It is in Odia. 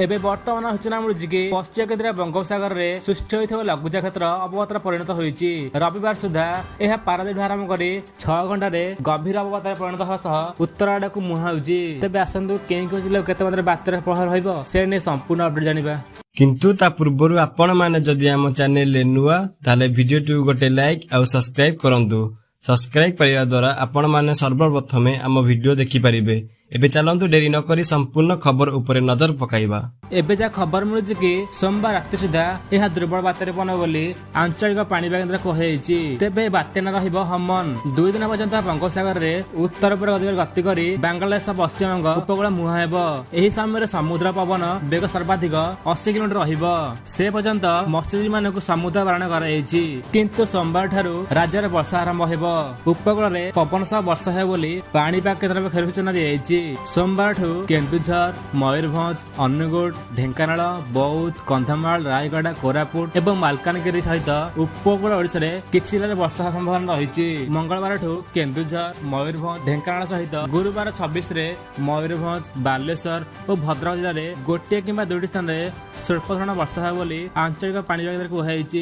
ଏବେ ବର୍ତ୍ତମାନ ସୂଚନା ମିଳୁଛି କି ପଶ୍ଚିମ କେନ୍ଦ୍ରୀୟ ବଙ୍ଗୋପସାଗରରେ ସୃଷ୍ଟି ହୋଇଥିବା ଲଘୁଚାପ କ୍ଷେତ୍ର ଅବପାତରେ ପରିଣତ ହୋଇଛି। ରବିବାର ସୁଦ୍ଧା ଏହା ପାରାଦୀପ ଆରମ୍ଭ କରି 6 ଘଣ୍ଟାରେ ଗଭୀର ଅବପାତରେ ପରିଣତ ହେବା ସହ ଉତ୍ତର ଆଡ଼କୁ ମୁହାଁଉଛି। ତେବେ ଆସନ୍ତୁ, କେଉଁ କେଉଁ ଜିଲ୍ଲାକୁ କେତେ ମାତ୍ରାରେ ବାତ୍ୟାର ପ୍ରଭାବ ରହିବ, ସେ ନେଇ ସମ୍ପୂର୍ଣ୍ଣ ଅପଡେଟ୍ ଜାଣିବା। କିନ୍ତୁ ତା ପୂର୍ବରୁ ଆପଣମାନେ ଯଦି ଆମ ଚ୍ୟାନେଲରେ ନୂଆ, ତାହେଲେ ଭିଡ଼ିଓଟିକୁ ଗୋଟେ ଲାଇକ୍ ଆଉ ସବସ୍କ୍ରାଇବ୍ କରନ୍ତୁ। ସବସ୍କ୍ରାଇବ୍ କରିବା ଦ୍ୱାରା ଆପଣମାନେ ସର୍ବପ୍ରଥମେ ଆମ ଭିଡ଼ିଓ ଦେଖିପାରିବେ। ଏବେ ଚାଲନ୍ତୁ, ଡେରି ନକରି ସମ୍ପୂର୍ଣ୍ଣ ଖବର ଉପରେ ନଜର ପକାଇବା। ଏବେ ଯାହା ଖବର ମିଳୁଛି କି ସୋମବାର ରାତି ସୁଦ୍ଧା ଏହା ଦୁର୍ବଳ ବାତ୍ୟାରେ ବନ ବୋଲି ଆଞ୍ଚଳିକ ପାଣିପାଗ କେନ୍ଦ୍ର କୁହାଯାଇଛି। ତେବେ ବାତ୍ୟା ନାଁ ରହିବ ହମନ। 2 ଦିନ ପର୍ଯ୍ୟନ୍ତ ବଙ୍ଗୋପସାଗରରେ ଉତ୍ତର ପୂର୍ବ ଦିଗରେ ଗତି କରି ବାଂଲାଦେଶ, ପଶ୍ଚିମବଙ୍ଗ ଉପକୂଳ ମୁହାଁ ହେବ। ଏହି ସମୟରେ ସମୁଦ୍ର ପବନ ବେଗ ସର୍ବାଧିକ 80 କିଲୋମିଟର ରହିବ। ସେ ପର୍ଯ୍ୟନ୍ତ ମତ୍ସ୍ୟଜୀବୀମାନଙ୍କୁ ସମୁଦ୍ର ବାରଣ କରାଯାଇଛି। କିନ୍ତୁ ସୋମବାର ଠାରୁ ରାଜ୍ୟରେ ବର୍ଷା ଆରମ୍ଭ ହେବ। ଉପକୂଳରେ ପବନ ସହ ବର୍ଷା ହେବ ବୋଲି ପାଣିପାଗ କେନ୍ଦ୍ର ପକ୍ଷରୁ ସୂଚନା ଦିଆଯାଇଛି। ସୋମବାରଠୁ କେନ୍ଦୁଝର, ମୟୂରଭଞ୍ଜ, ଅନୁଗୁଳ, ଢେଙ୍କାନାଳ, ବୌଦ୍ଧ, କନ୍ଧମାଳ, ରାୟଗଡ଼ା, କୋରାପୁଟ ଏବଂ ମାଲକାନଗିରି ସହିତ ଉପକୂଳ ଓଡ଼ିଶାରେ କିଛି ଜିଲ୍ଲାରେ ବର୍ଷା ହେବା ସମ୍ଭାବନା ରହିଛି। ମଙ୍ଗଳବାରଠୁ କେନ୍ଦୁଝର, ମୟୂରଭଞ୍ଜ, ଢେଙ୍କାନାଳ ସହିତ ଗୁରୁବାର 26ରେ ମୟୂରଭଞ୍ଜ, ବାଲେଶ୍ୱର ଓ ଭଦ୍ରକ ଜିଲ୍ଲାରେ ଗୋଟିଏ କିମ୍ବା ଦୁଇଟି ସ୍ଥାନରେ ସ୍ୱଳ୍ପ ଧରଣ ବର୍ଷା ହେବ ବୋଲି ଆଞ୍ଚଳିକ ପାଣିପାଗ କେନ୍ଦ୍ର କୁହାଯାଇଛି।